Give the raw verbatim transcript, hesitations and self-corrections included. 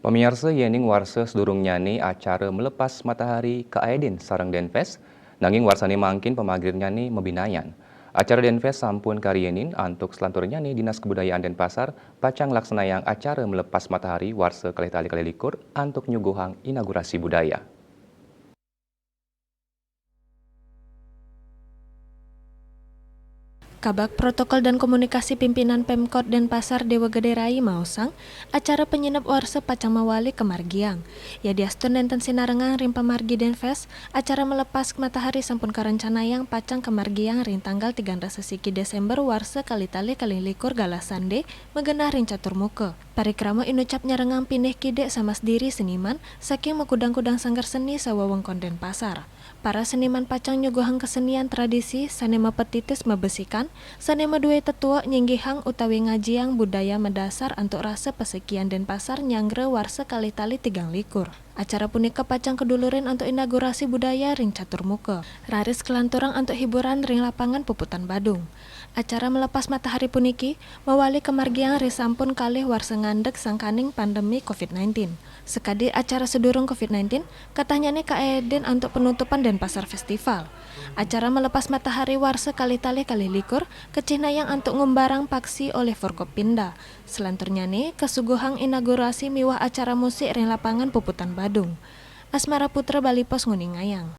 Pamiarsa, yéning warsa sadurungnyane acara melepas matahari kaayadin sareng Denfest, nanging warsane mangkin pamagrirnyane mabinayan. Acara Denfest sampun kariinin, antuk selanturnyane Dinas Kebudayaan Denpasar pacang nglaksanayang acara melepas matahari warsa kalih tali kalih likur antuk nyuguhang inaugurasi budaya. Kabag Protokol dan Komunikasi Pimpinan Pemkot Denpasar Dewa Gede Rai maosang, acara panyineb warsa pacang mawali kamargiang. Yadiastun nenten sinarengang ring pamargi Denfest, acara melepas matahari sampun karencanayang pacang kamargiang ring tanggal tigang dasa siki Desember warsa kali tali kalih likur galah sande magenah ring catur muka. Parikrama inucap nyarengang pinih kidik samas diri seniman saking makudang-kudang sanggar seni sawewengkon Denpasar. Para seniman pacang nyuguhang kasenian tradisi sane mapatitis mabesikan, sane madue tetuek nyinggihang utawi ngajiang budaya madasar antuk rasa pasekian Denpasar nyanggra warsa kalih tali tigang likur. Acara punika pacang kadulurin antuk inaugurasi budaya ring catur muka, raris kalanturang antuk hiburan ring lapangan puputan Badung. Acara melepas matahari puniki mawali kamargiang risampun kalih warsa ngandeg sangkaning pandemi covid nineteen. Sakadi acara sadurung covid nineteen, katahnyane kaayadin antuk panutupan Denpasar Festival. Acara melepas matahari warsa kalih tali kalih likur kacihnayang antuk ngumbarang paksi olih Forkopimda. Salanturnyane kasuguhang inaugurasi miwah acara musik ring lapangan puputan Badung. Asmara Putra, Bali Post, nguningayang.